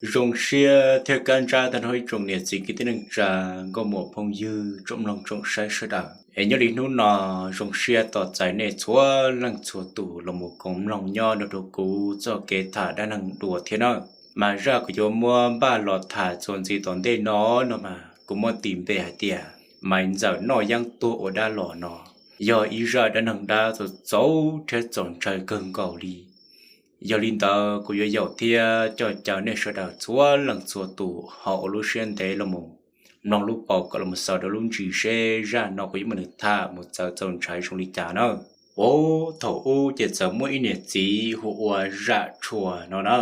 Zoo siab thiab kab ntsab tag nrho ib tsoom niam txiv kwv tij neej tsa, nkauj muam phooj ywg, tsoom mloog tsoom saib sawv daws. Es nyob li hnub no zoo siab tos txais nej txhua leej txhua tus los mus koom mloog nyob nrog rau kuv txoj kev tham dab neeg dua thiab nawb. Mas zaj kuv yuav muab npaj los tham txuas ntxiv tom ntej no, no mas kuv muab tis npe hais tias Maiv Ntxawm noj yeeb tuag ua dab los no, yog ib zaj dab neeg dab txaus txaus rhiab txaus ntshai kawg nkaus li. Yog li ntawd kuv yuav yaum thiab coj caw nej sawv daws txhua leej txhua tus ho ua lub siab ntev los mus mloog lub paus kom los mus xaus rau lub ntsis seb zaj no kuv yuav muab nws tham mus txawv txaus ntshai zoo li cas nawb. Ub, thaum ub ces txawm muaj ib niam txiv hu ua Zam Tshua no na.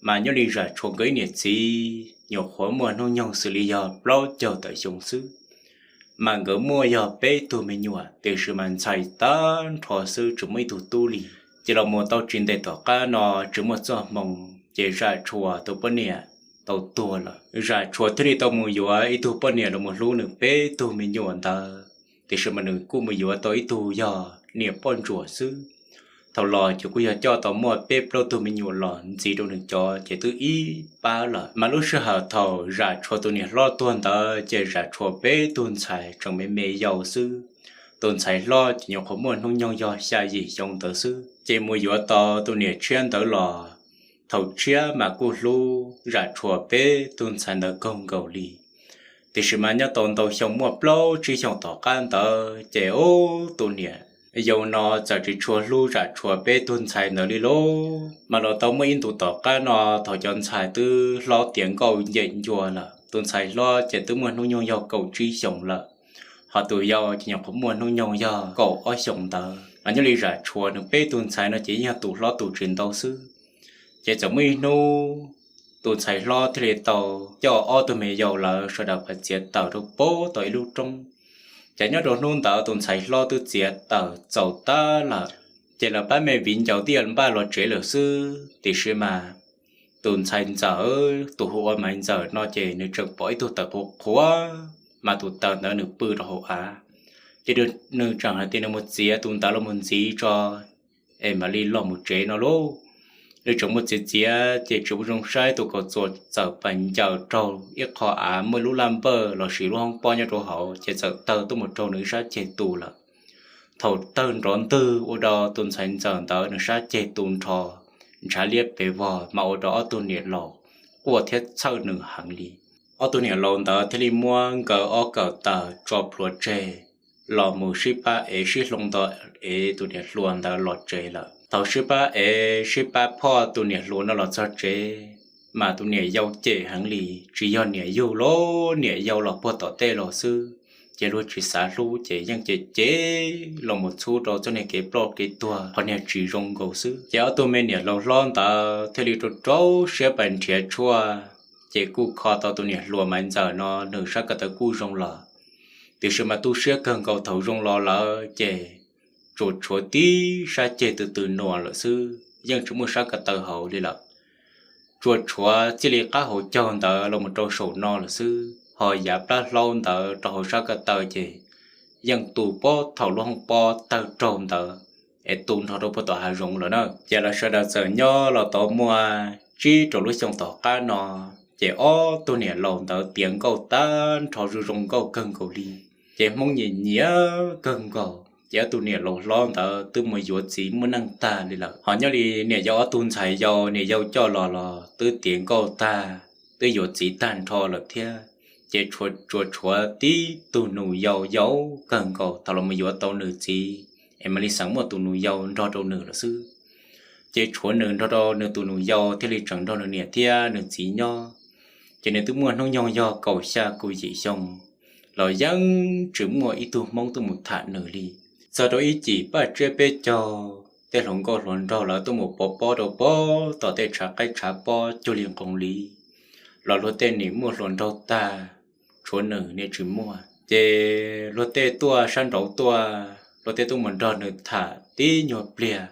Mas nyob li Zam Tshua nkawd ib niam txiv nyuam qhuav muaj hnub nyoog xws li yog plaub caug tawm xyoo xwb. Mas nkawd muaj yog peb tug me nyuam, tiam sis mas ntxhais tag nrho xwb tsis muaj ib tug tub li. Ces los mus tau tsis ntev tom qab no tsis muaj txoj hmoo, ces Zam Tshua tus poj niam tau tuag lawm. Zam Tshua thiaj li tau mus yuav ib tug poj niam los mus hlub nws peb tug me nyuam ntawd, tiam sis mas nws kuj mus yuav tau ib tug yog niam poj ntsuam xwb. Thaum los ces kuj yog coj tau muaj peb plaub tug me nyuam los ntxiv rau nws cov ces twb ib pab lawm. Mas lub sij hawm thaum Zam Tshua tus niam hlob tuag ntawd ces Zam Tshua peb tug ntxhais tseem me me yau xwb. Tus ntxhais hlob ces nyuam qhuav muaj hnub nyoog yog xya yim xyoo ntawd xwb, ces mus yuav tau tus niam tshiab ntawd los. Thaum tshiab mas kuj hlub Zam Tshua peb tug ntxhais ntawd kawg nkaus li. Tiam sis mas nyob tau ntau xyoo, muaj plaub tsib xyoos tom qab ntawd ces ub, tus niam yau no txawm tsis tshua hlub Zam Tshua peb tug ntxhais ntawd li lauj. Mas los tau muaj ib ntus tom qab no, thaum cov ntxhais twb hlob tiav nkauj ncem ncua lawm, tus ntxhais hlob ces twb muaj hnub nyoog yog kaum tsib xyoos lawm, ho tus yau ces nyuam qhuav muaj hnub nyoog yog kaum ob xyoos ntawd. Mas nyob li Zam Tshua nws peb tug ntxhais no ces yeej yog tus hlob tus tsis ntau xwb. Ces txawm muaj ib hnub tus ntxhais hlob thiaj li tau coj ob tug me yau lawv sawv daws pais txiav taws rau pem tau ib lub roob. Ces nyob rau hnub ntawd tus ntxhais hlob twb txiav taws txaus tag lawm, ces lawv pab me viv ncaus twb yuav npaj los tsev lawm xwb. Tiam sis mas tus ntxhais ntxawm, tus hu ua Maiv Ntxawm no ces nws tseem pom ib tug taws qhuav qhuav, mas tus taws ntawd nws pw rau hauv av. Ces nws tseem hais tias nws mus txiav tus ntawd los mus ntxiv tso es mam li los mus tsev no lauj. Nws tseem mus txiav txiav ces tsis muaj zoo saib tus kaus txuas txawm pais ncaws raug ib qho av muaj lub laj npawj lossis lub hoob pob nyob rau hauv ces txawm tawg tuaj mus raug nws ib sab ceg tu lawm. Thaum tawg nrov ntwg ua rau tus ntxhais ntxawm ntawd nws sab ceg tu nrho, ntshav liab pes vog mas ua rau ob tug niam laus quaj thiab txhawj nws heev li. Ob tug niam laus ntawd thiaj li muab nkawd ob kawm taws tso plhuav tseg los mus sib pab ev sib hloov nto ev tus niam hluas ntawd los tsev lawm. Thaum sib pab ev sib pab phoj tus niam hluas no los txog tsev, mas tus niam yau cem heev li, tsis yog niam yug los niam yau los puag tom tej los xwb, ces luag tsis xav hlub ces yeej cem cem los mus txhub rau txoj niag kev ploj kev tuag qhov niag tsis zoo nkaus xwb. Ces ob tug me niam laus hlob ntawd thiaj li rau rau siab pais nrhiav tshuaj, ces kuj kho tau tus niam hluas Maiv Ntxawm no nws sab ko taw kuj zoo los, tiam sis mas tu siab kawg nkaus thaum zoo los lawm ces tsuas tshuav tib sab ceg tw tw nuam lawm xwb, yeej tsis muaj sab ko taw hauv li lawm. Tsuas tshuav txij li qab hauv caug ntawd los mus rau saum no lawm xwb, ho yav plab hlaub ntawd rau hauv sab ko taw ces yeej tu puag thaum lub hoob pob tawg raug ntawd es tu nrho rau puag tom hav zoov lawm na. Ces lawv sawv daws txawm nyob los tau muaj tsib rau lub xyoo tom qab no, ces ob tug niam laus ntawd tiav nkauj tag nrho zoo zoo nkauj kawg nkaus li. Ces Hmoob nyiam nyiam kawg nkaus, ces ob tug niam laus hlob ntawd twb mus yuav txiv muaj neej tag li lawm. Ho nyob li niam yau ob tug ntxhais yau niam yau coj los los twb tiav nkauj tag, twb yuav txiv tag nrho lawm thiab. Ces tsuas tshuav tib tug nus yau yau kawg nkaus thaum los mus yuav tau nws txiv es mam li xeem muaj tus nus yau nrog rau nws lawm xwb. Ces tshuav nws nrog rau nws tus nus yau thiaj li tseem nrog nws niam thiab nws txiv nyob. Ces nws twb muaj hnub nyoog yog kaum xya kaum yim xyoo los yeej tsis muaj ib tug Hmoob tuaj mus tham nws li. Txog rau ib cim paj tsiab peb caug, tej hluas nkauj hluas nraug lawv tuaj mus pov pob rau puag tom tej tshav qaib tshav pob cuag li nqoo li, los luag tej nim muaj hluas nraug tag, tshuav nws niam tsis muaj. Ces luag tej tuaj sab nraud tuaj, luag tej tuaj mus nrog nws tham tib nyuag pliag,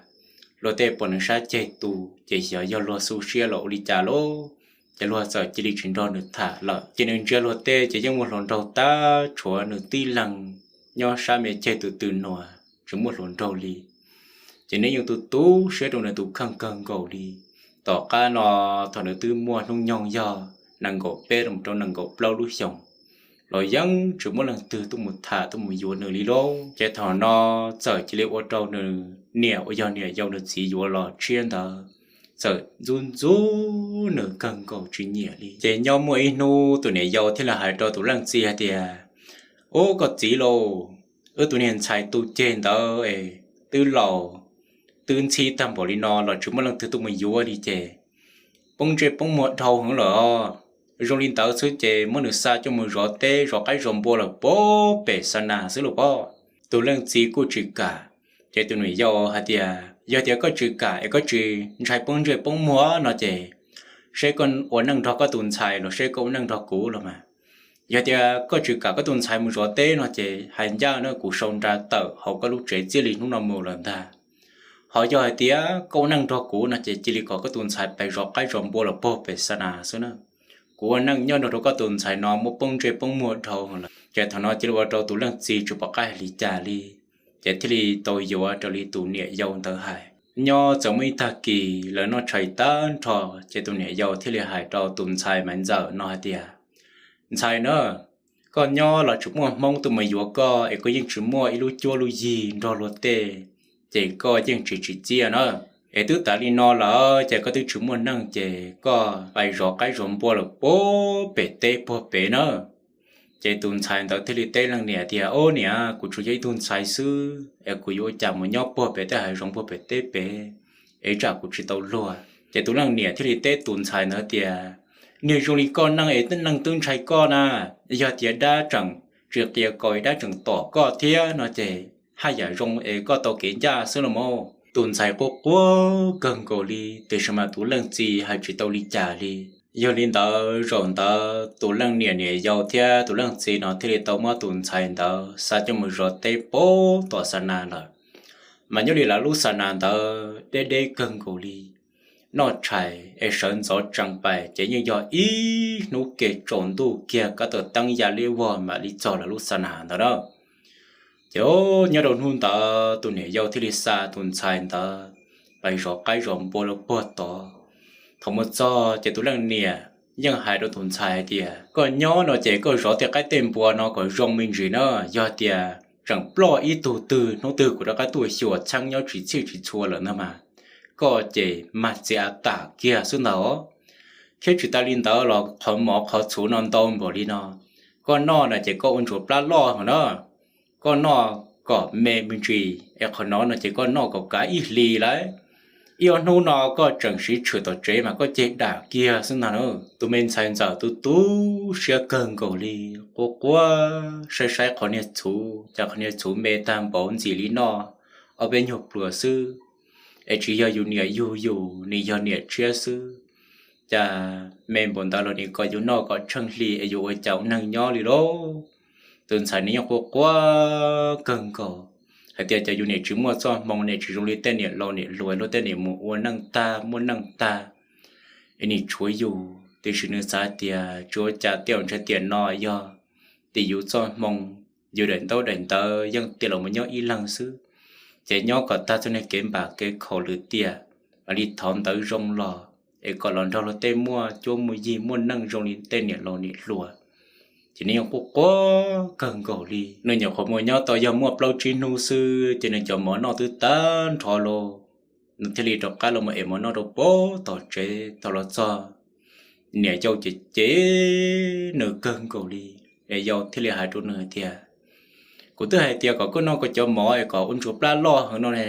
luag tej pom nws sab ceg tu ces xyov yog luag xu siab los ua li cas lauj, ces luag txawm cia li tsis nrog nws tham lawm. Ces nws ntsia luag tej ces yeej muaj hluas nraug tag, tshuav nws tib leeg nyob sab me ceg tw tw nuam, tsis muaj hluas nraug li. Ces nws yeej tu tu siab rau nws tus kheej kawg nkaus li, Tom qab no thaum nws twb muaj hnub nyoog yog nees nkaum peb los rau nees nkaum plaub lub xyoos los yeej tsis muaj leej twg tuaj mus tham tuaj mus yuav nws li lauj. Ces thaum no txawm cia li ua rau nws niam uas yog niam yau nws txiv yuav los tshiab ntawd txawm ntxub ntxub nws kawg nkaus tsis nyiam li. Ces nyob muaj ib hnub tus niam yau thiaj li hais rau tus leej txiv hais tias, Ub, koj txiv lauj, wb tus niag ntxhais tu ceg ntawd es twb laus twb ntxhib tag npaum li no los tsis muaj leej twg tuaj mus yuav li ces poob ntsej poob muag dhau heev lawm os. Zoo li ntawd xwb ces muab nws xa coj mus zov teb zov qaib zov npua lawm puag pem xa nas xwb lauj pob. Tus leej txiv kuj tsis kam. Ces tus niam yau hais tias, Yog tias koj tsis kam es koj tsis ntshai poob ntsej poob muag no ces seb koj ua neej nrog koj tus ntxhais los seb koj ua neej nrog kuv los mas. Yog tias koj tsis kam koj tus ntxhais mus zov teb no ces hais ncaj na kuv sau nra tawm hauv koj lub tsev txij li hnub no mus lawm ntag. Ho yog hais tias koj ua neej nrog kuv no ces cia li kom koj tus ntxhais pais zov qaib zov npua los puag pem xa nas xwb na. Kuv ua neej nyob nrog rau koj tus ntxhais no muab poob ntsej poob muag dhau lawm. Ces thaum no cia li ua rau tus leej txiv tsis pom qab hais li cas li, ces thiaj li tau yuav raws li tus niam yau ntawd hais. Nyob txawm muaj ib tag kis lawv noj tshais tag nrho, ces tus niam yau thiaj li hais rau tus ntxhais Maiv Ntxawm no hais tias, Ntxhais na, koj nyob los tsis muaj Hmoob tuaj mus yuav koj es koj yeej tsis muaj ib lub cuab lub yig nrog luag tej, ces koj yeej tsis tsim txiaj na. Es twb tas li no lawm ces koj twb tsis muaj neej ces koj pais zov qaib zov npua lawm puag pem teb puag pem na. Ces tus ntxhais ntawd thiaj li teb leej niam tias, Ob niam, kuv tsuas yog ib tug ntxhais xwb es kuv yuav ua cas mus nyob puag pem tej hav zoov puag pem teb pem, es tsam kuv tsis tau luag. Ces tus leej niam thiaj li teb tus ntxhais ntawd tias, Niag zoo li koj neej es neeg twb ntshai koj na, yog tias dab tseem tsis qias kaus es dab tseem tom koj thiab no ces haj yam zoo es koj tau kev ncaj xwb los mas. Tus ntxhais quaj quaj kawg nkaus li, tiam sis mas tus leej txiv hais tsis tau li cas li. Yog li ntawd zaum ntawd tus leej niam niam yau thiab tus leej txiv no thiaj li tau muab tus ntxhais ntawd xa coj mus zov teb puag tom xa nas lawm. Mas nyob li lawv lub xa nas ntawd deb deb kawg nkaus li, noj tshais es sawv ntxov tsees pais ces yeej yog ib hnub ke tsaus ntuj kiag kab tau teeb ya liab vog mam li txog lawv lub xa nas ntawd na. Ces nyob rau hnub ntawd tus niam yau thiaj li xa tus ntxhais ntawd pais zov qaib zov npua lawm puag tod. Thaum mus txog ces tus leej niam yeej hais rau tus ntxhais hais tias, Koj nyob no ces koj zov tej qaib tej npua no kom zoo me ntsis na, yog tias tseem ploj ib tug twg hnub twg kuv rov qab tuaj xyuas txheeb nyob tsis txhij tsis txhua lawm ntag mas, koj ces mag txiav av tam kiag xwb ntag. Thiab tsis tas li ntawd los qhov mov qhov txhuv no ntau npaum li no, koj noj no ces koj ua ntsuas plab loj heev na. Koj noj kom me me ntsis es qhov no no ces koj noj kom kav ib hlis lawm. Ib ob hnub no koj tseem siv tshwm tom tsev mas koj ceg dam kiag xwb ntag na. Tus me ntxhais ntxawm tu tu siab kawg nkaus li, quaj quaj saib saib qhov niag txhuv, cas qhov niag txhuv me tag npaum ntxim li noj ob peb nyuag pluas xwb, es tsis yog yus niam yug yus, nws yog niam tshiab xwb. Cas me npaum ntawd los nws kom yus noj kom tsheej hli es yus ua cas ua neeg nyob li lauj. Tus ntxhais nws yeej quaj quaj kawg nkaus hais tias cas yus niam tsis muaj txoj hmoo, niam tsis zoo li tej niam laus niam hluas luag tej niam mus ua neej tag muaj neej tag es nim tshuav yus, tiam sis nws xav tias tsis ua cas, tej zaum ntshe tiam no yog tim yus txoj hmoo, yus daim ntaub daim ntawv yeej tiam los mus nyob ib leeg xwb. Ces nyob kom tag txog niag kev npam kev khaum lwm tiam mam li thov ntawv zoo los es kom los nrog luag tej muaj cuab muaj yig muaj neej zoo li tej niam laus niam hluas. Ces nws yeej quaj quaj kawg nkaus li. Nws nyuam qhuav mus nyob tau yog muaj plaub tsib hnub xwb ces nws cov mov noj twb tag nrho lauj. Nws thiaj li rov qab los mus ev mov noj rau puag tom tsev. Thaum los txog, niam yau ces cem nws kawg nkaus li. Niam yau thiaj li hais rau nws tias, Kuv twb hais tias kom koj noj koj cov mov es kom ua ntsuas plab loj heev no ne,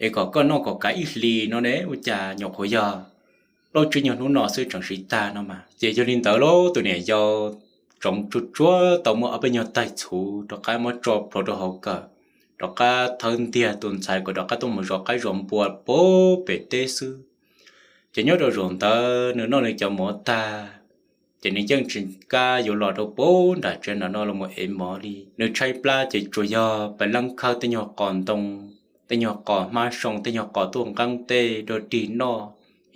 es kom koj noj kom kav ib hlis no ne, ua cas nyuam qhuav yog plaub tsib nyuag hnub no xwb tseem siv tag no mas. Ces yog li ntawd lauj, tus niam yau tsoov tsuag tsuag tau muab ob peb nyuag taig txhuv rov qab muab tso plhuav rau hauv kawm, rov qab thawb ntiag tus ntxhais kom rov qab tuaj mus zov qaib zov npua puag pem teb xwb. Ces nyob rau zaum ntawd nws noj nws cov mov tag, ces nws yeej tsis kam yuav los rau puag nram tsev nram no los mus ev mov li. Nws tshaib plab ces tsuas yog pes leeb khawb tej nyuag qos ntoo, tej nyuag qos hmab soo, tej nyuag qos tuaj nqeeb tej dog dig noj,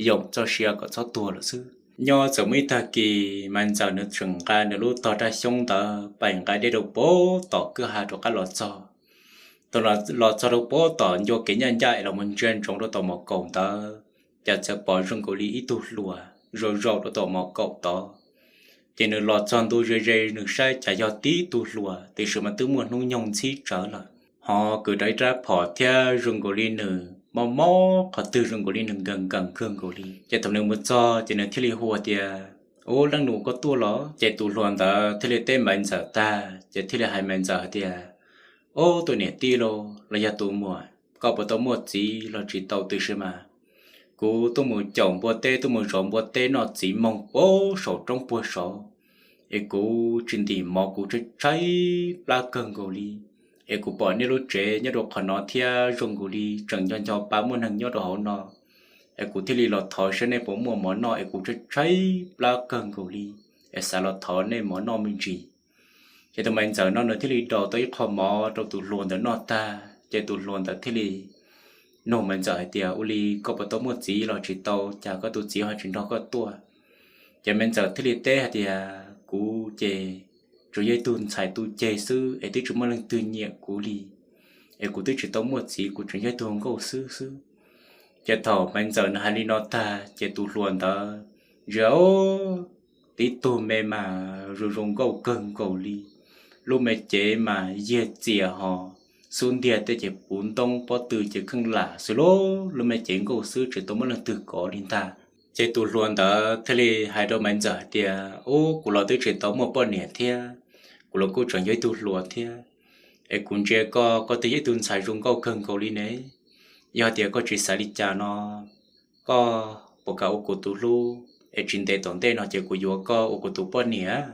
yoom txoj sia kom txhob tuag lawm xwb. Nyob txawm muaj ib tag kis Maiv Ntxawm nws tseem nqa nws lub tog raj xyoob ntawd pais nqa dej rau puag tom kwj ha rov qab los txog. Thaum los txog rau puag tom ncua kev ncaj ncaj es los mus ntsia ntsoov rau tom mos kaum ntawd, cas txawm pom zoo nkaus li ib tug hluas zaum zaum rau tom mov kaum tod. Ces nws los txog ntua ze ze nws saib cas yog tib tug hluas, tiam sis mas twb muaj hnub nyoog ntxhib tsawv lawm, ho kwv rau ib rab phom thiab zoo nkaus li nws mob mob qhov twg zoo nkaus li nws nkees nkees kawg nkaus li. Ces thaum nws mus txog ces nws thiaj li hu tias, Ub, leej nus, koj tuaj los? Ces tus hluas ntawd thiaj li teb Maiv Ntxawm tag ces thiaj li hais Maiv Ntxawm hais tias, Ob, tus niam tij los los yog tus muam, koj puas tau muaj txiv los tsis tau, tiam sis mas kuv tuaj mus caum npua teb, tuaj mus zov npua teb noj txiv moog puag saum roob puag saud, es kuv tsis ntim mov kuv tshaib tshaib plab kawg nkaus li. Es kuv pom nej lub tsev nyob rau qhov no thiab zoo nkaus li tseem nco nco pa muaj neeg nyob rau hauv no, es kuv thiaj li los thov saib nej puas muaj mov noj, es kuv tshaib tshaib plab kawg nkaus li, es xav los thov nej mov noj me ntsis. Ces tus Maiv Ntxawm no nws thiaj li daus tau ib qho mov rau tus hluas ntawd noj tag ces tus hluas ntawd thiaj li nug Maiv Ntxawm hais tias, Ua li koj puas tau muaj txiv los tsis tau, cas koj tus txiv ho tsis nrog koj tuaj? Ces Maiv Ntxawm thiaj li teb hais tias, Kuv ces tsuas yog ib tug ntxhais tu ceg xwb es twb tsis muaj leej twg nyiam kuv li, es kuv twb tsis tau muaj txiv, kuv tseem yog ib tug nkauj xwb xwb. Ces thaum Maiv Ntxawm nws hais li no tag ces tus hluas ntawd ntsia tib tug me mas zoo zoo nkauj kawg nkaus li, lub me cev mas yiag txias ho xub ntiag tej ces puv ntoob pob tw ces kheej lam xwb lauj, lub me cev nkauj xwb tsis tau muaj leej twg kov li ntag. Ces tus hluas ntawd thiaj li hais rau Maiv Ntxawm hais tias, Ub, kuv los twb tsis tau muaj poj niam thiab, kuv los kuj tseem yog ib tug hluas thiab, es kuv ntsia koj, koj twb yog ib tug ntxhais zoo nkauj kawg nkaus li ne. Yog tias koj tsis xav li cas no, koj puas kam ua kuv tus hlub, es tsis ntev tom ntej no ces kuv yuav koj ua kuv tus poj niam?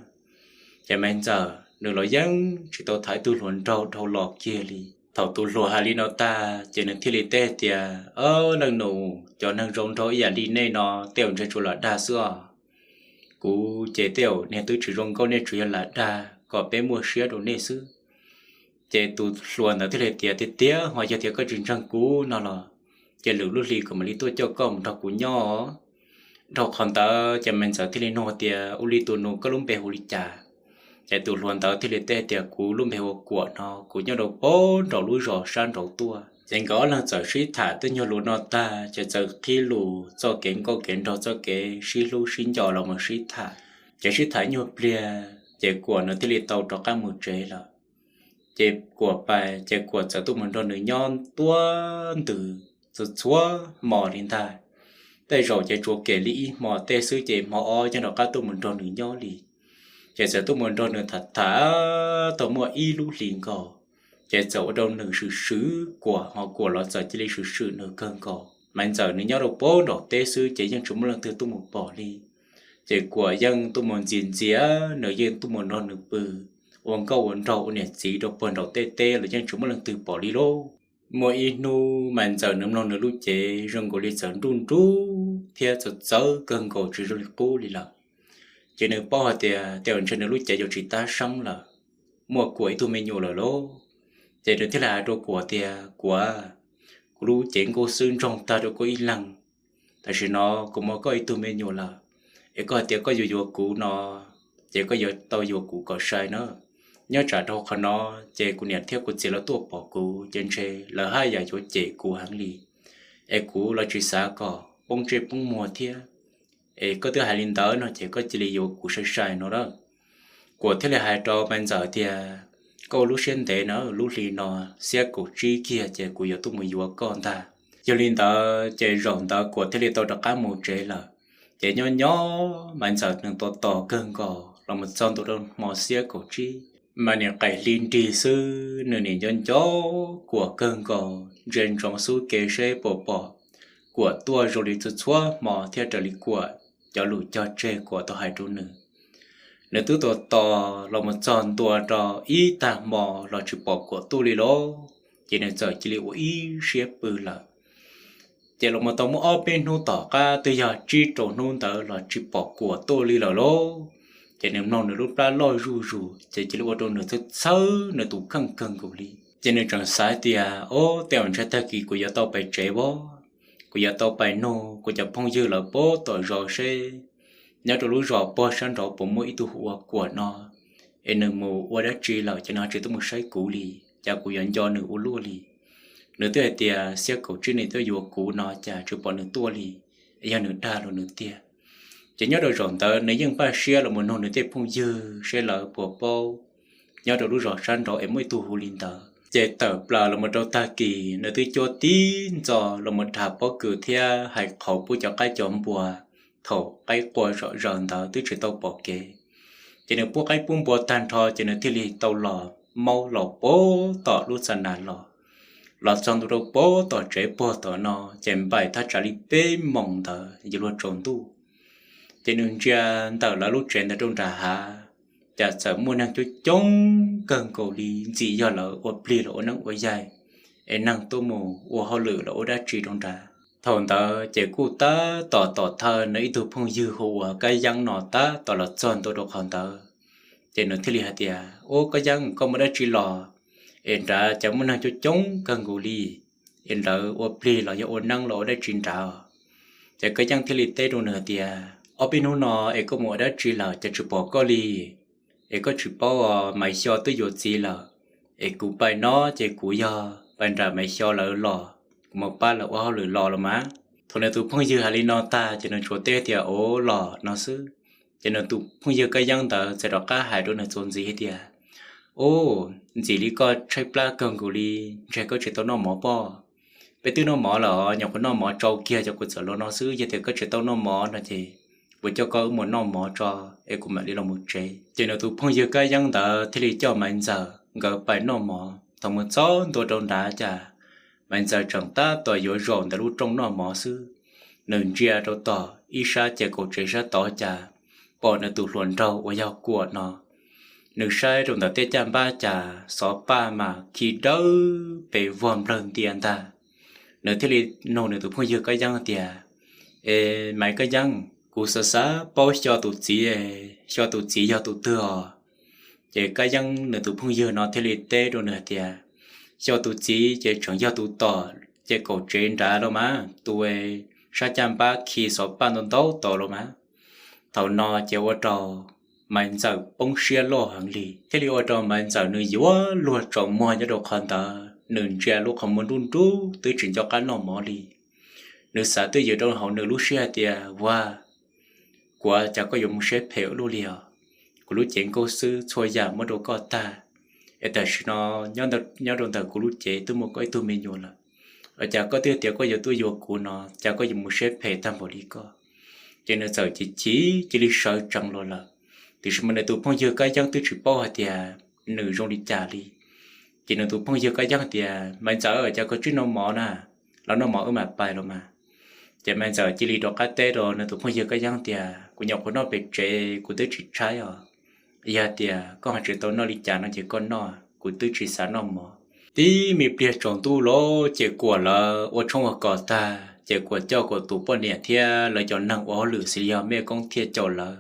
Ces Maiv Ntxawm nws los yeej tsis tau tham ib tug hluas nraug dhau los kiag li. Thaum tus hluas hais li no tag ces nws thiaj li teb tias, Ob, leej nus, cov neeg zoo nraug ib yam li nej no tej zaum ntshe tsuas lam dag xwb os. Kuv ces tej zaum niag twb tsis zoo nkauj, nej tsuas yog lam dag kom peb muaj siab rau nej xwb. Ces tus hluas ntawd thiaj li tias, Tiag tiag, ho yog tias koj tsis ntseeg kuv no los, ces lwm lub hli kuv mam li tuaj coj koj mus nrog kuv nyob. Dhau qhov ntawd ces Maiv Ntxawm thiaj li nug tias, Ua li tus nus, koj lub npe hu li cas? Ces tus hluas ntawd thiaj li teb tias, Kuv lub npe hu ua Kuam no, kuv nyob rau puag nraum lub zos sab nraud tuaj. Ces nkawd ob leeg txawm sib tham twb nyuag lus no tag ces txawm qhib lus txoj kev nkauj kev nraug, txoj kev sib hlub sib nco los mus sib tham. Ces sib tham nyuag pliag ces Kuam nws thiaj li tau rov qab mus tsev lawm. Ces Kuam pais ces Kuam txawm tuaj mus nrog nws nyob tuab ntws txhua txhua hmo li ntag. Tej zaum ces tsuas kem li ib hmo tej xwb ces hmo ob yeej rov qab tuaj mus nrog nws nyob li. Ces txawm tuaj mus nrog nws tham tham tau muaj ib lub hlis nkaus, ces txawm ua rau nws swm swm Kuam, ho Kuam los txawm cia li swm swm nws kawg nkaus. Maiv Ntxawm nws nyob rau puag nraum teb xwb ces yeej tsis muaj leej twg tuaj mus pom li. Ces Kuam yeej tuaj mus ntxias ntxias, nws yeej tuaj mus nrog nws pw ua nkauj ua nraug ua niam txiv rau puag nraum tej teb los yeej tsis muaj leej twg pom li lauj. Muaj ib hnub Maiv Ntxawm nws mloog nws lub cev zoo nkaus li txawm nruj nruj thiab txawv txawv kawg nkaus tsis zoo li qub li lawm. Ces nws paub hais tias tej zaum ntshe nws lub cev yuav tsis tab seeb lawm, muaj Kuam ib tug me nyuam lawm lauj. Ces nws thiaj li hais rau Kuam tias, Kuam, kuv lub cev nkauj xwb ntsoog tag rau koj ib leeg, tam sim no kuv muaj koj ib tug me nyuam lawm, es koj hais tias koj yuav yuav kuv no, ces koj yuav tau yuav kuv kom sai na. Nyob tsam rau qhov no ces kuv niam thiab kuv txiv lawv tuaj pom kuv ces ntshe lawv haj yam yuav cem kuv heev li, es kuv los tsis xav kom poob ntsej poob muag thiab. Es koj twb hais li ntawd no ces koj cia li yuav kuv sai sai no lawm. Kuam thiaj li hais rau Maiv Ntxawm tias, Koj ua lub siab ntev na, lub hli no xiab kaum tsib kiag ces kuv yuav tuaj mus yuav koj ntag. Yog li ntawd ces zaum ntawd Kuam thiaj li tau rov qab mus tsev lawm. Ces nyob nyob Maiv Ntxawm nws tos tos kawg nkaus los mus txog ntua rau hmo xiab kaum tsib, mas niam qaim hli nrig xwb nws nim nco nco Kuam kawg nkaus, ntsia ntsoov xub ke seb puas pom Kuam tuaj zoo li txhua txhua hmo thiab raws li Kuam cov lus cog tseg Kuam tau hais rau nws. Nws twb tos tos los mus txog ntua rau ib tag hmo los tsis pom Kuam tuaj li lauj, ces nws txawm cia li ua ib siab pw lawm. Ces los mus tau muaj ob peb hnub tom qab twb yog tsib rau hnub ntawd los tsis pom Kuam tuaj li lawm lauj. Ces nws mloog nws lub plab loj zuj zus ces cia li ua rau nws txhawj txhawj nws tus kheej kawg nkaus li. Ces nws tseem xav tias, Ob, tej zaum ntshe tag kis kuv yuav tau pais tsev as, kuv yuav tau pais nug kuv cov phooj ywg lawv puag tom zos seb nyob rau lub zos puag sab nraud puas muaj ib tug hu ua Kuam no, es nws mus ua dab tsi lawm ces nws ho tsis tuaj mus saib kuv li, cas kuv yuav nco nws ua luaj li. Nws twb hais tias xiab kaum tsib nws tuaj yuav kuv no cas tsis pom nws tuaj li. yog nws dag los nws tiag. Ces nyob rau zaum ntawd nws yeej npaj siab los mus nug nws tej phooj ywg seb lawv puas paub nyob rau lub zos sab nraud es muaj ib tug hu li ntawd. Ces tawm plaws los mus rau tag kis nws twb cuab tib ntxo los mus dhas pob kws thiab hais qhauv pub cov qaib cov npua thaum qaib qua zom zaws ntawd twb tsis tau pom kev. Ces nws pub qaib pub npua tag nrho ces nws thiaj li tau los maub los pab tom lub xa nas los. Los txog ntua rau pab tom tsev puag tom no ces npaim thaj tsam li peb moos ntawd yuav luag tsaus ntuj. Ces nws ntsia ntawm lawv lub tsev ntawd rau nram hav, cas txawm muaj neeg coob coob kawg nkaus li, ntxim yog lawv ua plig los ua neeb ua yaig, es neeg tuaj mus ua hauj lwm los ua dab tsi rau nrad. Thaum ntawd ces kuj tab tom tom thawj nws ib tug phooj ywg hu ua Kab Yeeb no tab tom los txog ntua rau qhov ntawd. Ces nws thiaj li hais tias, Ub Kab Yeeb, koj mus dab tsi los es nrad cas muaj neeg coob coob kawg nkaus li, es lawv ua plig los yog ua neeb los ua dab tsi nrad? Ces Kab Yeeb thiaj li teb rau nws hais tias, Ob peb hnub no es koj mus ua dab tsi lawm cas tsis pom koj li? Es koj tsis paub Maiv Xyo twb yuav txiv lawm, es kuv pais no ces kuv yog pais nram Maiv Xyo lawv los, kuv mus pab lawv ua hauj lwm los los mas. Thaum nws tus phooj ywg hais li no tag ces nws tsuas teb tias, Ov, los no xwb. Ces nws tus phooj ywg Kab Yeeb ntawd txawm rov qab hais rau nws txuas ntxiv hais tias, Ub, ntxim li koj tshaib plab kawg nkaus li, ntshe koj tsis tau noj mov pob. Peb twb noj mov lawm, nyuam qhuav noj mov tsau kiag ces kuv txawm los no xwb, yog tias koj tsis tau noj mov no ces kuv coj koj wb mus noj mov tso, es kuv mam li los mus tsev. Ces nws tus phooj ywg Kab Yeeb ntawd thiaj li coj Maiv Ntxawm nkawd pais noj mov. Thaum mus txog ntua rau nrad cas Maiv Ntxawm tseem tab tom yuav zaum ntawm lub rooj noj mov xwb, nws ntsia rau tom ib sab ces kaum tsev sab tod cas pom nws tus hluas nraug uas yog Kuam no. Nws saib rau ntawm tej caj npab cas xov paj mas khi dawb pes vog nplawg ntia ntag. Nws thiaj li nug nws tus phooj ywg Kab Yeeb tias, Es Maiv Kab Yeeb, kuv xav xav paub Xyo tus txiv, Xyo tus txiv yog tus twg os? Ces Kab Yeeb nws tus phooj ywg no thiaj li teb rau nws hais tias, Xyo tus txiv ces tseem yog tus tom ces kaum tsev nrad los mas, tus sab caj npab khi xov paj ntau ntau tod los mas. Thaum no ces ua rau Maiv Ntxawm poob siab loj heev li, thiaj li ua rau Maiv Ntxawm nws yuav luag tsaus muag nyob rau qhov ntawd, nws ntsia lub qhov muag nruj nruj twb tsis nco qab noj mov li. Nws xav twj ywm rau hauv nws lub siab hais tias, Ua, Kuam, cas koj yuav mus siab phem ua luaj li os? Kuv lub cev nkauj xwb txhua yam muab rau koj tag, es tam sim no nyob rau ntawm kuv lub cev twb muaj koj ib tug me nyuam lawm, cas koj twb tias koj yuav tuaj yuav kuv no, cas koj yuav mus siab phem tag npaum li koj? Ces nws txawm chim chim cia li sawv tsees los lawm. Tiam sis mas nws tus phooj ywg Kab Yeeb twb tsis paub hais tias nws zoo li cas li. Ces nws tus phooj ywg Kab Yeeb tias, Maiv Ntxawm, cas koj tsis noj mov na, los noj mov wb mam pais los mas. Ces Maiv Ntxawm cia li rov qab teb rau nws tus phooj ywg Kab Yeeb tias, Kuv nyuam qhuav noj pem tsev, kuv twb tsis tshaib os. Yog tias koj ho tsis tau noj li cas no ces koj noj, kuv twb tsis xav noj mov. Tib me pliag tsaus ntuj los ces Kuam lawv ua tshoob ua kos tag ces Kuam coj Kuam tus poj niam thiab lawv cov neeg ua hauj lwm xws li yog mej koob thiaj caum lawv,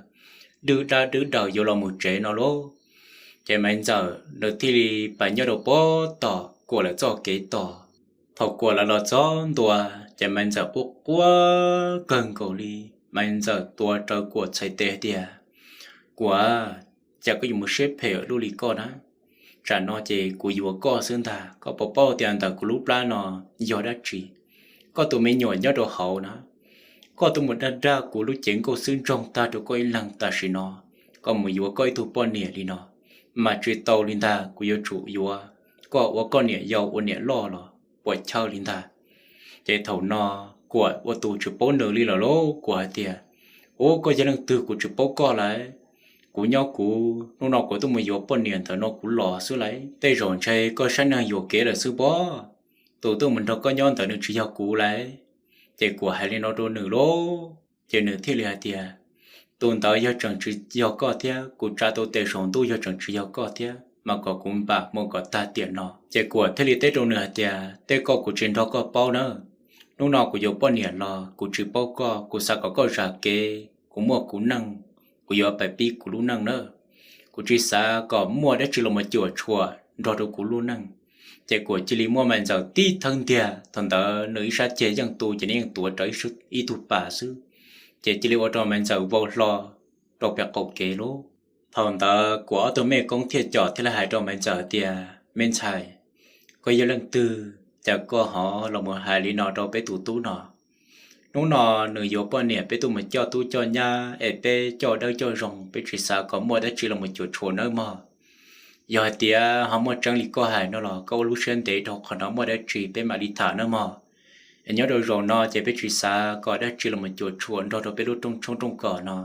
dwb dab dwb daws yuav los mus tsev no lauj. Ces Maiv Ntxawm nws thiaj li pais nyob rau pem tom Kuam lawv txoj kev tos. Thaum Kuam lawv los txog ntua, ces Maiv Ntxawm quaj quaj kawg nkaus li. Maiv Ntxawm tuav rawv Kuam txhais tes tias, Kuam, cas koj yuav mus siab phem ua luaj li koj na? Tsam no ces kuv yuav koj xwb ntag, koj puas paub tias ntawm kuv lub plab no yog dab tsi? Koj tus me nyuam nyob rau hauv na. Koj tuaj mus dag dag kuv lub cev nkauj xwb ntsoog tag rau koj ib leeg, tam sim no koj mus yuav koj ib tug poj niam li no mas tsis tau li ntag, kuv yuav tsum yuav koj ua koj niam yau ua niam loj los puas chawj li ntag. Ces thaum no Kuam ua tus tsis paub nws li lawm lauj, Kuam hais tias, Ub, koj yog leej twg kuv tsis paub koj lauj. Kuv nyob kuv, hnub no kuv tuaj mus yuav poj niam ntawm no kuv los xwb lauj, tej zaum ntshe koj saib neeg yuam kev lawm xwb pob. Tus tuaj mus nrog koj nyob ntawd nws tsis yog kuv lauj. Ces Kuam hais li no rau nws lauj, ces nws thiaj li hais tias, Tus ntawd yog tseem tsis yog koj thiab, kuv tsa tau tes saum ntuj yog tseem tsis yog koj thiab mas kom kuv npam mus kom tag tiam no. Ces Kuam thiaj li teb rau nws hais tias, Tej koj kuv tsis nrog koj paub na. Hnub no kuv yuav poj niam los kuv tsis paub koj, kuv xav kom koj zam kev, kuv muaj kuv neej, kuv yuav pais pib kuv lub neej na. Kuv tsis xav kom muaj dab tsi los mus cuam tshuam nrog rau kuv lub neej. Ces Kuam cia li muab Maiv Ntxawm tib thawb ntiag, thaum ntawd nws ib sab ceg yeej tu ces nws yeej tuav rawv ib tug pas xwb. Ces cia li ua rau Maiv Ntxawm vau hlo rau pem qaum kev lauj. Thaum ntawd Kuam ob tug mej koob thiaj com thiaj li hais rau Maiv Ntxawm tias, Me ntxhais, koj yog leej twg, cas koj ho los mus hais li no rau peb tus tub no? Hnub no nws yuav poj niam peb tuaj mus coj tub coj nyab es peb coj dawb coj zoo, peb tsis xav kom muaj dab tsi los mus cuam tshuam nawb mog. Yog hais tias ho muaj tseeb li koj hais no los koj ua lub siab ntev rau qhov no muaj dab tsi peb mam li tham nawb mog. Es nyob rau zaum no ces peb tsis xav kom dab tsi los mus cuam tshuam nrog rau peb lub rooj tshoob rooj kos no.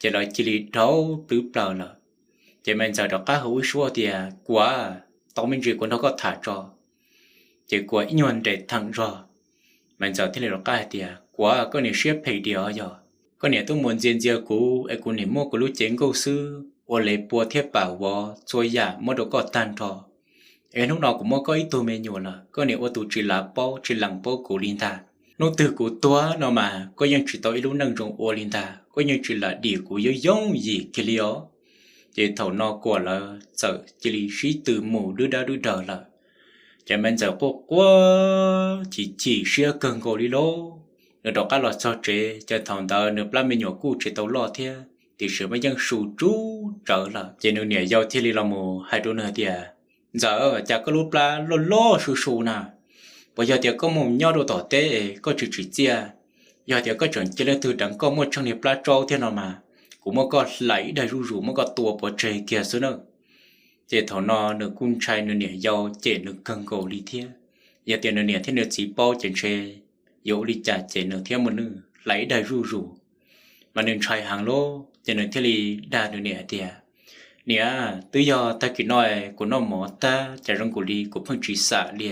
Ces lawv cia li dhau plwv plaws lawm. Ces Maiv Ntxawm rov qab hu ib suab tias, Kuam, tau me ntsis kuv nrog koj tham tso. Ces Kuam ib nyuag nres theem zog, Maiv Ntxawm thiaj li rov qab hais tias, Kuam, koj niam siab phem diam os, yog koj niam tuaj mus ntxias ntxias kuv es kuv niam muab kuv lub cev nkauj xwb ua le pua thiab pam vov txhua yam muab rau koj tag nrho. Es hnub no kuv muaj koj ib tug me nyuam lawm, koj niam ua tus tsis lav paub tsis lees paub kuv li ntag. Hnub twg kuv tuag no mas koj yeej tsis tau ib lub neej zoo ua li ntag, koj yeej tsis lam dim kuv yooj yooj yim kiag li os. Ces thaum no Kuam lawv txawm cia li sib tw mus dwb dab dwb daws lawm. Ces Maiv Ntxawm quaj quaj chim chim siab kawg nkaus li lauj. Nws rov qab los txog tsev ces thaum ntawd nws plab me nyuam kuj tsis tau loj thiab, tiam sis mas yeej su tsub tsawv lawm. Ces nws niam yau thiaj li los mus hais rau nws tias, Ntxawm, cas koj lub plab loj loj su su na? Puas yog tias koj mus nyob rau tom teb es koj tsis tsim txiaj? Yog tias koj tseem cia leej twg deev koj muaj tsheej niag plab tsaub thiab no mas, kuv muab koj hlais ib daig zuj zus muab koj tua pov tseg kiag xwb na. Ces thaum no nws kuj ntshai nws niam yau cem nws kawg nkaus li thiab. Yog tias nws niam thiab nws txiv paub ces ntshe yuav ua li cas cem nws thiab mas, nws hlais ib daig zuj zus. Mas nws ntshai heev lauj, ces nws thiaj li dag nws niam hais tias, Niam, twb yog tag kis no kuv noj mov tag cas zoo nkaus li kuv pheej tsis xam li,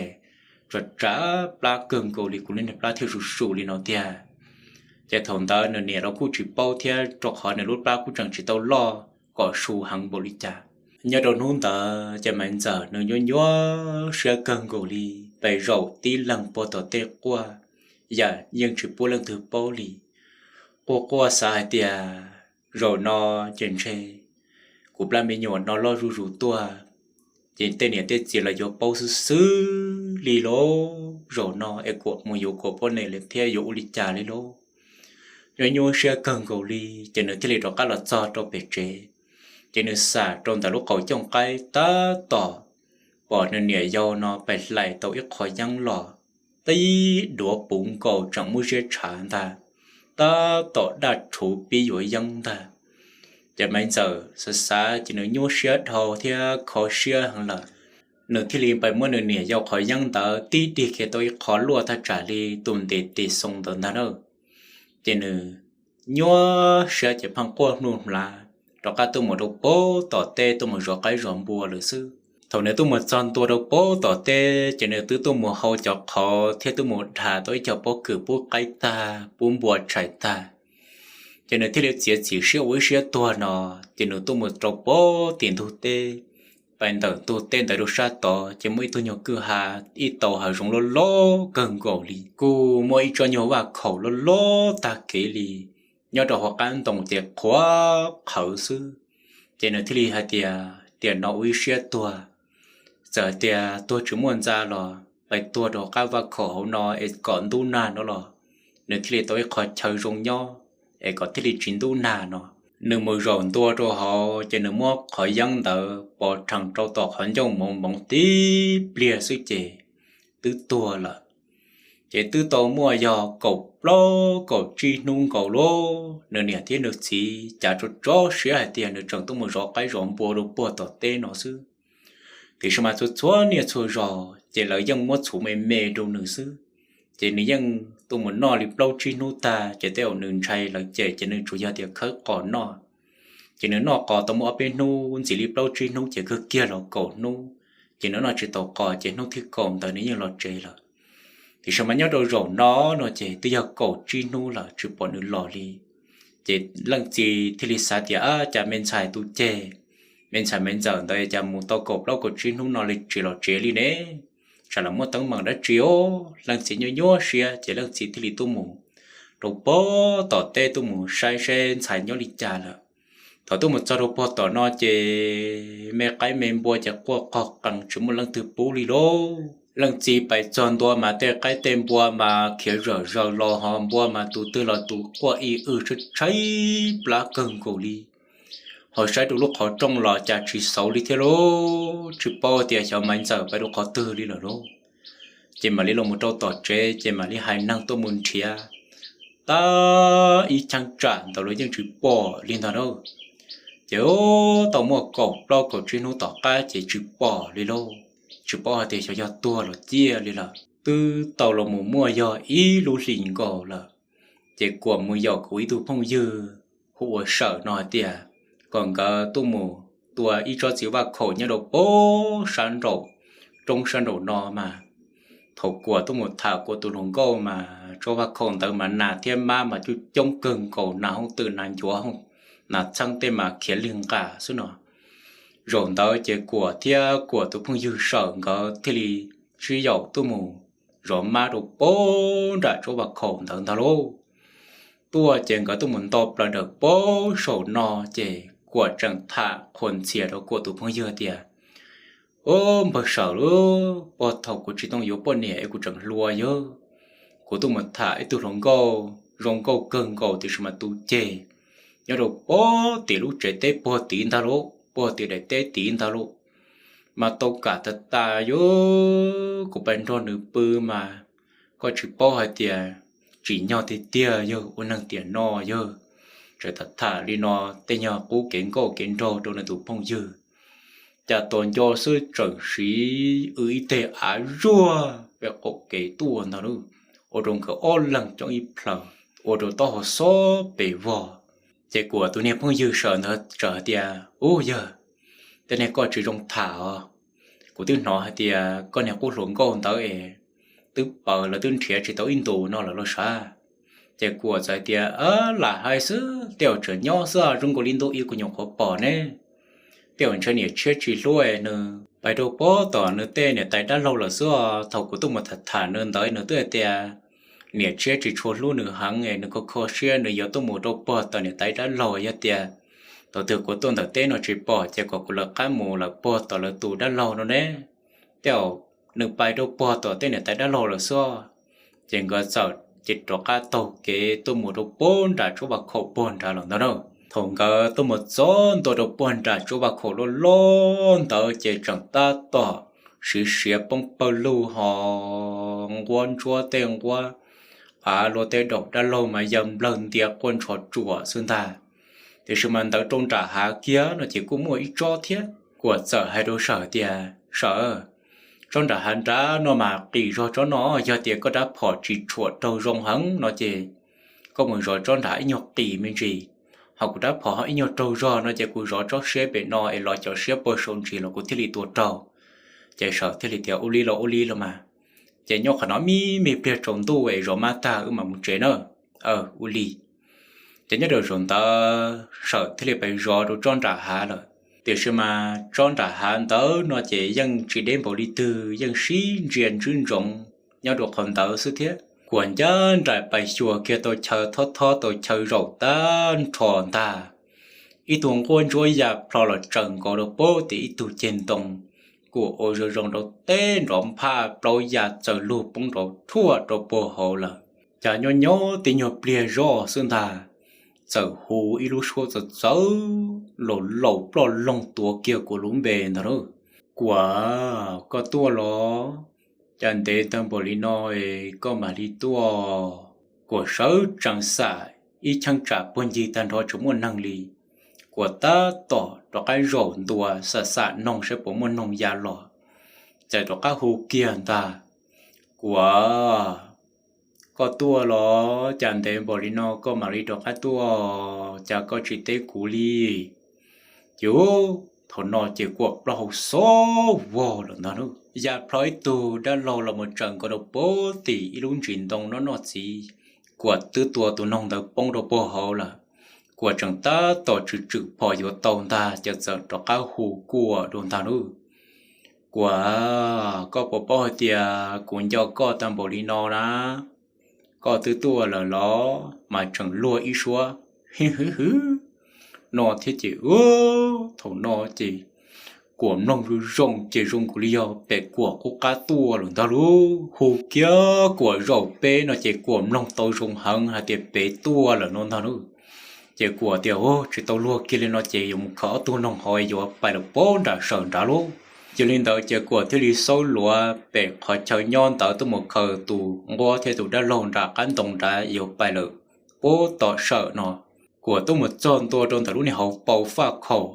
tsam tsam plab kawg nkaus li, kuv lub niag plab thiaj su su li no tiag. Ces thaum ntawd nws niam los kuj tsis paub thiab, rau qhov nws lub plab kuj tseem tsis tau loj kom su heev npaum li cas. Nyob rau hnub ntawd ces Maiv Ntxawm nws nyuaj nyuaj siab kawg nkaus li, pes zaum tib leeg puag tom tej quaj, yam yeej tsis pub leej twg paub li. Quaj quaj xav hais tias, Zaum no ces ntshe kuv plab me nyuam no loj zuj zus tuaj, ces tej niam tej txiv los yuav paub xwb xwb li lauj. Zaum no es kuam mus yuav kuam poj niam lawm thiab yuav ua li cas li lauj? Nyuaj nyuaj siab kawg nkaus li, ces nws thiaj li rov qab los txog rau pem tsev. Ces nws xam rau ntawm lub qab cooj qaib tab tom pom nws niam yau no pais hlais tau ib qho yeeb los, tib duav puv nkaus tseem muaj ziab tshav ntag, tab tom daj rhuv pib yuav yeeb ntag. Ces Maiv Ntxawm xav xav ces nws nyuaj siab dhau thiab kho siab heev lawm. Nws thiaj li pais muab nws niam yau qhov yeeb ntawd tib dig kiag tau ib qho luaj thaj tsam li tus ntev tes xoo ntawd ntag na. Ces nws nyuaj siab ces pheej quaj hnuj hlav rov qab tuaj mus rau puag tom teb tuaj mus zov qaib zov npua lawm xwb. Thaum nws tuaj mus txog ntua rau puag tom teb ces nws twb tuaj mus hau cov qhauv thiab tuaj mus dhas tau ib co pob kws pub qaib tag pub npua tshais tag. Ces nws thiaj li txiav txim siab ua ib siab tuag no, ces nws tuaj mus rau puag tim ntug teb. Pais ntawm ntug teb ntawd rau sab tod ces muaj ib tug nyuag kwj ha, ib tau hav zoov loj loj kawg nkaus li, kuj muaj ib tsob nyuag vaj khaum loj loj tag kev li, nyob rau hauv qab ntoo ces qhuav qhawv xwb. Ces nws thiaj li hais tias, Tiam no ua ib siab tuag, txawm tias tuag tsis muaj ntxa los pais tuag rau hauv qab vaj khaum hauv no es kom ntub nag no los, nws thiaj li tau ib qho chaw zoo nyob es kom thiaj li tsis ntub nag no. Nws mus zaum ntua rau hauv ces nws muab qhov yeeb ntawd pov rhees rau tom qhov ncauj moov moov tib pliag xwb ces twb tuag lawm. Ces twb tau muaj yog kaum plaub kaum tsib hnub nkaus lauj, nws niam thiab nws txiv cav tso tso siab hais tias nws tseem tuaj mus zov qaib zov npua rau puag tom teb no xwb. Tiam sis mas txhua txhua niaj txhua zaus ces lawv yeej muab txhuv me me rau nws xwb. Ces nws yeej tuaj mus noj li plaub tsib hnub tag ces tej zaum nws ntshai lawv cem ces nws tsuas yog tias khawb qos noj. Ces nws noj qos tau muaj ob peb hnub, ntxiv li plaub tsib hnub ces kawg kiag los kaum hnub, ces nws noj tsis tau qos ces hnub thib kaum ntawd nws yeej los tsev lawm. Tiam sis mas nyob rau zaum no no ces twb yog kaum tsib hnub lawm tsis pom nws los li. Ces leej txiv thiaj li xav tias, Ab, cas me ntxhais tus ceg, me ntxhais me ntxawm ntawd cas mus tau kaum plaub kaum tsib hnub no li tsis los tsev li ne? Tsam los muaj teeb meem dab tsi os? Leej txiv nyuaj nyuaj siab ces leej txiv thiaj li tuaj mus rau puag tom teb tuaj mus saib seb ntxhais nyob li cas lawm. Thaum tuaj mus txog rau puag tom no ces me qaib me npua ces quaj qog qees tsis muaj leej twg pub li lauj. Leej txiv pais txog ntua mas tej qaib tej npua mas khiav zom zaws los ho npua mas tus twg los tus quaj ib w tshaib tshaib plab kawg nkaus li. Ho saib rau lub qhov rooj los cas tsis xauv li thiab lauj, tsis paub tias xyov Maiv Ntxawm pais rau qhov twg li lawm lauj. Ces mam li los mus rau tom tsev ces mam li hais neeg tuaj mus nrhiav. tab ib cheeb tsam ntawd los yeej tsis pom li ntag lauj. Ces ub, tau muaj kaum plaub kaum tsib hnub tom qab ces tsis pom li lauj. Tsis paub hais tias xyov yog tuag los ciaj li lawm. Twb tau los mus muaj yog ib lub hlis nkaus lawm, ces Kuam mus yaum kuv ib tug phooj ywg hu ua Sawm no hais tias kom nkawd tuaj mus tua ib tsob txiv vaj khaum nyob rau pem sab nraum roob sab nraum no mas. Thaum Kuam tuaj mus tham Kuam tus hluas nkauj mas tsob vaj khaum ntawd mas nas thiab mab mas coob coob kawg nkaus, nas hoob twm nas ncuav hoob, nas txheeb tej mas khiav lig nqas xwb no. Zaum ntawd ces Kuam thiab Kuam tus phooj ywg Sawm nkawd thiaj li sib yaum tuaj mus zov mab rau pem nram tsob vaj khaum ntawd ntag lauj. Tuaj ces nkawd tuaj mus nto plaws dawm pem saum no, ces Kuam tseem tham qhuas ntxhias rau Kuam tus phooj ywg tias, Ub, npawg Sawm lauj, puag thaum kuv tsis tau yuav poj niam es kuv tseem hluas yog, kuv tuaj mus tham ib tug hluas nkauj zoo nkauj kawg nkaus tiam sis mas tu ceg, nyob rau pem tim lub tsev teb puag tid ntag lauj, puag tim daim teb tid ntag lauj. Mas tau kam tag tas yog, kuv pais nrog nws pw mas koj tsis paub hais tias tsim nyog tiag tiag yog ua neeg tiam no yog. Tseem tham tham li no, tej nyuag qub kev nkauj kev nraug rau nws tus phooj ywg, cas tos nco xwb tseem siv w ib teg av zuag pem qaum kev tuaj ntag lauj, ua rau nkawd ob leeg coob ib plhaw, ua rau taub hau xob pes vog. Ces Kuam tus niag phooj ywg Sawm ntawd txawm hais tias, Ub yawg, tej niag koj tsis zoo tham os. Kuv twb hnov hais tias koj niag qub hluas nkauj ntawd es twb paws lawv twb nrhiav tsis tau ib ntus no lawm los sav. Ces Kuam txawm hais tias, Lam hais xwb, tej zaum tseem nyob xwb, zoo nkaus li ntu ib kuv nyuam qhuav pom ne. Tej zaum ntshe niam tshiab tsis hlub es nws pais rau pem tom nws tej niam tais dab laug lawm xwb. Thaum kuv tuaj mus tham tham nws ntawd nws twb hais tias niam tshiab tsis tshua hlub nws heev es nws kho kho siab nws yuav tuaj mus rau puag tom niam tais dab laug. Yog tias thaum twg kuv tuaj ntawm teb no tsis pom ces kom kuv lawv qab mus lawm puag tom lawv tus dab laug no ne. Tej zaum nws pais rau puag tom tej niam tais dab laug lawm xwb. Ces nkawd txawm ces rov qab taug kev tuaj mus rau puag nram tsob vaj khaum puag nrad lawm ntag na. Thaum nkawd tuaj mus txog ntua rau puag nram tsob vaj khaum loj loj ntawd ces tseem tab tom siav siav poob pawg lug ho nquab ntsuab tej nquab av luaj tej daum dab laug mas ya nplawg ntia quaj ntshov tsuam xwb ntag. Tiam sis mas ntawd rau nram hav kiag no ces kuj muaj ib tsob thiab. Kuam txawm hais rau Sawm tias, Sawm, tsob nram hav nrad no mas qis zog tsob no, yog tias koj rab phom tsis tshuam raug zoo heev no ces koj mus zov tsob nram hav ib nyuag qis me ntsis. Ho kuv rab phom ho ib nyuag raug zog no ces kuv zov tsob siab pem no es los cov siab puag saum ntsis los kuv thiaj li tua raug. Ces Sawm thiaj li tias, Ua li los ua li los mas. Ces nyob qhov no me me pliag tsaus ntuj es zov mab tag wb mam mus tsev na. Ua li. Ces nyob rau zaum ntawd Sawm thiaj li pais zov rau tsob nram hav lawm. Tiam sis mas tsob nram hav ntawd no ces yeej tsis deb npaum li twg, yeej sib ntsia ntswb ntsoov nyob rau qhov ntawd xwb thiab. Kuam ncaj nraim pais xyuas kiag tau chaw thob thob tau chaw zaum tag nrho ntag, ib tug nquab ntsuab ya plho los tsaws nkaus rau puag tim ib tug ceg ntoo. Kuam ua zoo zoo rau teb nrov nphaj plaub ya txaws lug poob nrov thuaj rau puag hauv lawm. Cas nyob nyob tib nyuag pliag zoj xwb ntag, txawm hu ib lub suab txawv txawv laus laus ploj loog tuav kiag Kuam lub npe ntag lauj. Kuam, koj tuaj los? Cas ntev tag npaum li no es koj mam li tuaj? Kuam sawv tsees xam ib cheeb tsam puag ncig tag nrho tsis muaj neeg li. Kuam tab tom rov qab zaum ntua xam xam noog saib puas muaj noog ya los, txawm rov qab hu kiag ntag, Kuam, koj tuaj los? Cas ntev npaum li no koj mam li rov qab tuaj, cas koj tsis teb kuv li? Ces thaum no ces Kuam plaub hau xob vog lawm ntag. Ya plho ib tug dab laug los mus tsaws nkaus rau puag tim ib lub ntsis ntoo noj noj txiv. Kuam twb tua tus noog ntawd poob rau puag hauv lawm. Kuam tseem tab tom tswm tswm phom yuav tau ntag ces txawm rov qab hu Kuam dua ntag lauj. Kuam, koj puas paub hais tias kuv nco koj tag npaum li no na? Koj twb tuaj lawm los? Mas tseem luag ib suab hwv hwv hwv no thiab ces, thaum no ces Kuam mloog zoo zoo ces zoo nkaus li yog pem Kuam qub qab tuaj lawm ntag lauj. Hu kiag Kuam zaum peb no ces Kuam mloog tau zoo heev hais tias pem tuaj lawm no ntag lauj. Ces Kuam tias, Tsis tau luag kiag li no ces yuav mus khaws ob tug noog hauv yuav pais lawm puag nram saum nrad lauj. Yog li ntawd ces Kuam thiaj li xaub luav pem qhov chaw nyob ntawd tuaj mus khaws tus nquab thiab tus dab laug nram qab ntoo nrad yuav pais lawm puag tom sawm no. Kuam tuaj mus txog ntua rau ntawm lub niag hauv paus faj khaum,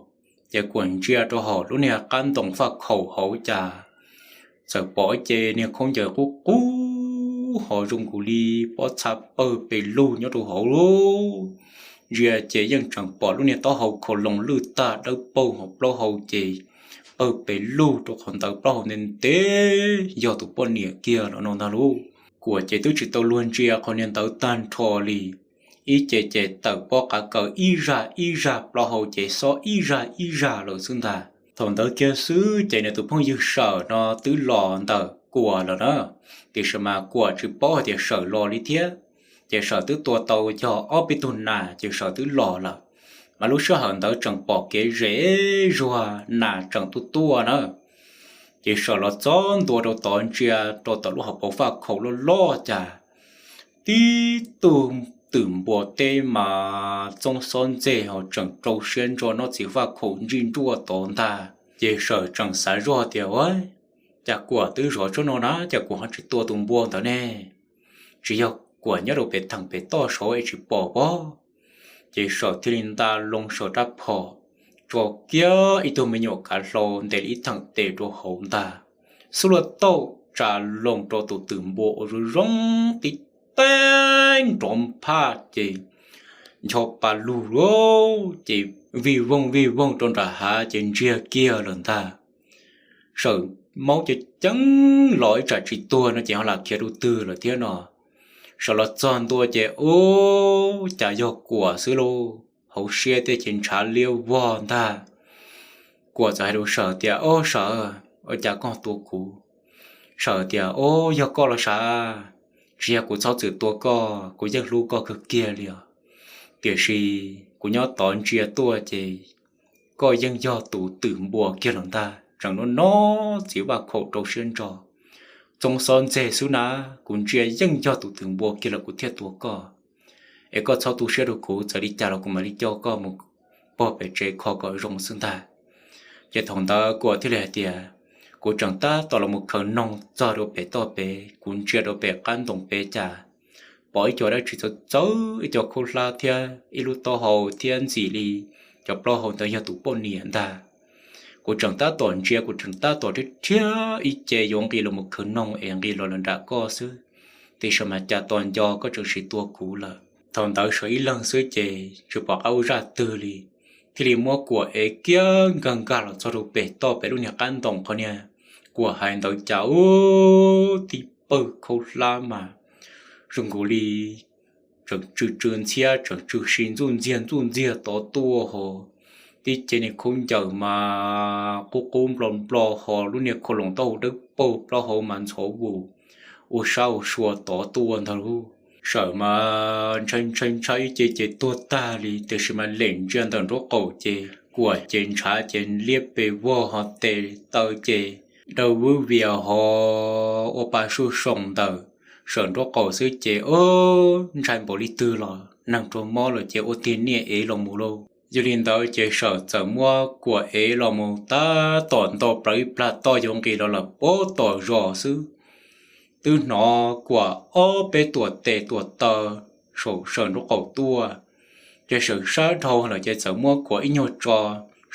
ces Kuam ntsia rau hauv lub niag qab ntoos faj khaum hauv cas txawm pom ib ce niag khaub ncaws qub qub ho zoo nkaus li pob txha pawg pes lug nyob rau hauv lub. Ntsia ces yeej tseem pom lub niag taub hau khau loos lwj tag dawb paug hauv plaub hau ces pawg pes lug rau qhov ntawd plaub hau ntev ntev yog tus poj niam kiag los no ntag lauj. Kuam ces twb tsis tau luag ntsia qhov niag ntawd tag nrho li. Ib ce ces tawm pob qav kaws ib zaj ib zaj plaub hau ces xob ib zaj ib zaj lawm xwb ntag. Thaum ntawd kiag xwb ces nws tus phooj ywg Sawm no twb los ntawm Kuam lawm na, tiam sis mas Kuam tsis paub hais tias Sawm los li thiab. Ces Sawm twb tua tau yog ob peb tug nas ces Sawm twb los lawm, mas lub sij hawm ntawd tseem pom kev zem zuag nas tseem tuaj tuaj na. Ces Sawm los txog ntua rau tod ntsia rau tom lub hauv paus faj khaum loj loj cas tib tug twm npua teb mas txoob xob ntxeg ho tseem rau siab ntso nyob txiv faj khaum ntsij nruaj tod ntag. Ces Sawm tseem xav zoj tias, Ua cas Kuam twb zov tsob no na, cas Kuam ho tsis tua tus npua ntawd ne? Tsis yog Kuam nyob rau pem theem pem toj saud es tsis pom pob? Ces Sawm thiaj li nta loo Sawm rab phom, tso kiag ib tug me nyuam kav hlau ntes li ib theem tes rau hauv ntag, xub luaj tauj tsa loo rau tus twm npua uas zoo zoo tib teg nrov nphaj ces ncho pa lug lauj, ces vij voog vij voog rau nram hav ces ntsiag kiag lawm ntag. Sawm maub ceev ceev los ib tsam tsis tuag no ces ho lam khiav rau twg lawm thiab no. Sawm los txog ntua ces ub, cas yog Kuam xwb lauj, hauv siab thiaj ces ntshav liab vog ntag. Kuam txawm hais rau Sawm tias, Ob Sawm, ua cas koj tua kuv? Sawm tias, Ob, yog koj los sav, tsis yog kuv txhob txwm tua koj, kuv yeej hlub koj kawg kiag li os. Tiam sis kuv nyob tod ntsia tuaj ces koj yeej yog tus twm npua kiag lawm ntag, tseem nub no txiv vaj khaum rau siab ntso, txoob xob ntxeg xwb na, kuv ntsia yeej yog tus twm npua kiag lawm kuv thiaj tua koj. Es koj txhob tu siab rau kuv, txawm li cas los kuv mam li coj koj mus pog pem tsev kho kom zoo xwb ntag. Ces thaum ntawd Kuam thiaj li hais tias, Kuv tseem tab tom los mus khaws noog txog rau pem toj pem, kuv ntsia rau pem qab ntoos pem cas pom ib co dab tsi txawv txawv, ib co khaub hlab thiab ib lub taub hau thiab ntxim li cov plaub hau ntawd yog tus poj niam ntag. Kuv tseem tab tom ntsia, kuv tseem tab tom rhiab rhiab ib ce yuav nqis los mus khaws noog es nqis los lawm nram koj xwb, tiam sis mas cas tos nco koj tseem sim tua kuv lawm. Thaum ntawd Sawm ib leeg xwb ces tsis pom qab ua zaj twg li, thiaj li muab Kuam ev kiag nkag nkag los txog rau pem toj pem lub niag qab ntoos qhov niag Kuam hais ntawd cas ub, tib pawg khaub hlab mas zoo nkaus li tseem tsw tsw ntxhiab, tseem tsw si ntxuj ntxiag ntxuj ntxiag tod tuaj ho. Tib ce niag khaub ncaws mas qub qub nplo nplo ho, lub niag khau loos taub hau dawb paug, plaub hau mas ntxhov vus, ua sab ua sua tod tuaj ntag lauj. Sawm mas ntshai ntshai ntshai ib ce ces tuag tag li, tiam sis mas lem ntsia ntawm nraub qaum ces Kuam ces ntshav ces liab pes vog ho tes taw ces daw vwb vias ho ua pa suj soo ntawm Sawm nraub qaum xwb ces ub, ntshai npaum li twg los neeg raug mob lawm ces ua tiag niaj ev los mus lauj. Yog li ntawd ces Sawm txawm muab Kuam ev los mus tab tom nto plaws ib plag toj yuav nqis los lawm puag tom zos xwb, twb hnov Kuam ob peb tuam tes tuam taw saum Sawm nraub qaum tuaj. Ces Sawm sab dhau lawm ces txawm muab Kuam ib nyuag tso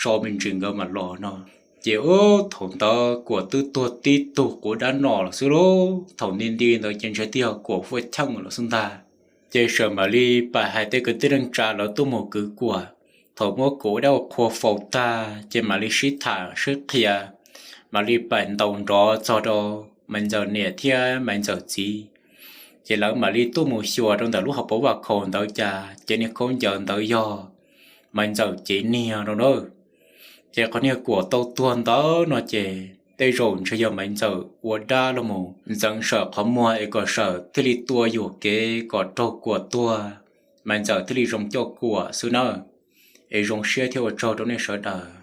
so me ntsis nkawd mam los no. Ces ub, thaum ntawd Kuam twb tuag tib tug quav dab no lawm xwb lauj. Thaum nti nti ntawd ces ntshe twb yog Kuam fuaj cheej lawm xwb ntag. Ces Sawm mam li pam hais tej kwv tij neej tsa lawv tuaj mus kwv Kuam. Thaum muab Kuam ua dab ua qhua faus tag ces mam li sib tham sib qhia, mam li pam ntaus nrov txog rau Maiv Ntxawm niam thiab Maiv Ntxawm txiv. Ces lawv mam li tuaj mus xyuas rau ntawm lub hauv paus vaj khaum ntawd cas ces niag khaub ncaws ntawd yog Maiv Ntxawm cev niag rau na. Ces qhov niag Kuam tau tuag ntawd no ces tej zaum ntshe yog Maiv Ntxawm ua dab los mus ntxeev Sawm qhov muag es kom Sawm thiaj li tua yuam kev kom raug Kuam tuag, Maiv Ntxawm thiaj li zoo coj Kuam xwb na. Es zoo siab thiab ua tsaug rau nej sawv daws.